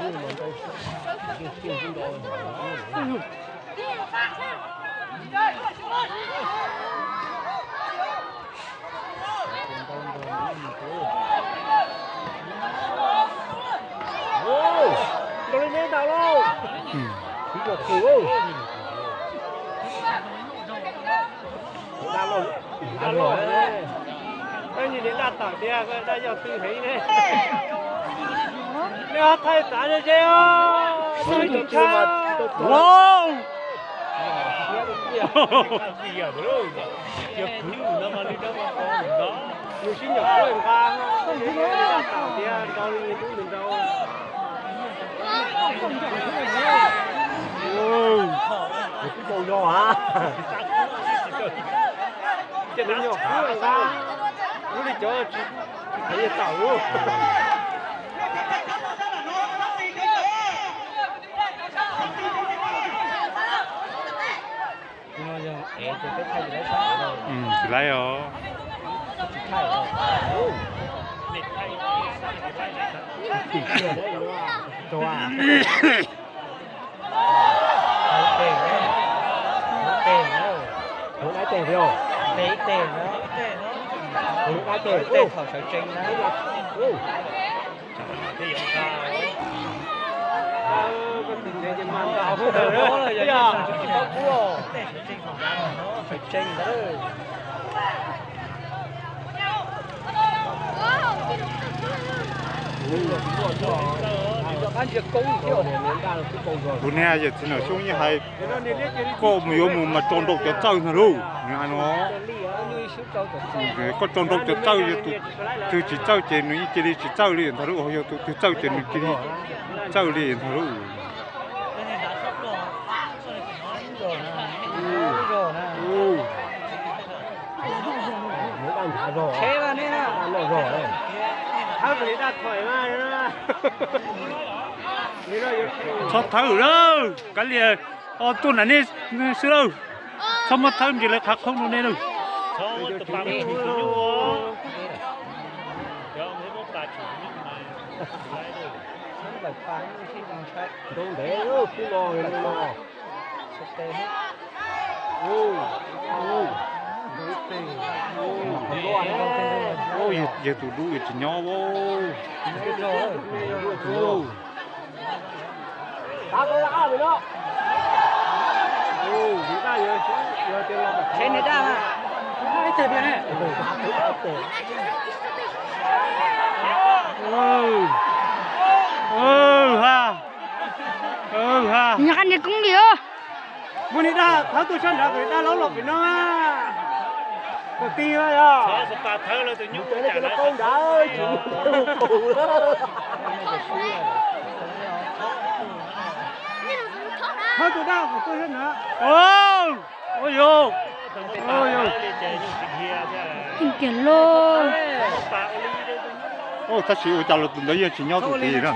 Nrau li neb ntag lauj. Tiv kom khwm lauj. Dab lauj, dab lauj. Koj nyi niam dab tawm tiag, koj dab yog twg heev ne? Nej ho thaij txav ze ze os. Thaij txav. Wow. Nws sib nyuam qhuav nqa, dab tawm tiag, nrau li lub nws nrau. Kuj tau zog a. Ces nws nyuam qhuav nqa, lub li cov tsis tau tawm lub. Tsis laib os. Kuv niag yawm txiv Nom Xyooj yeej hais koj mus yuav mus mas tso nrau cov txawj ntag lauj, nws hais no. Koj tso nrau cov txawj, yog tus twg tsis txawj ces nws yeej cia li tsis txawj li ntag lauj, yog tus twg txawj ces nws cia li txawj li ntag lauj. Txhob thawb lawm, kav liam, tuaj nram nej xwb lauj. Txhob muab thawb ntsis lawv qhav qhoob rau nej lauj. Yog tus dub tsis nyob. Ha, ha. Nyob qab niag koob li os. Muaj niag dab thawb tuaj sab nrad, kom niag dab laub los pem no. Kom tig yog. Thawb tus dab kom tuaj sab nrad. Ua yog. Tiag lauj. Tab sis ua cas los tus ntawd yog tsis nyob tus tid na.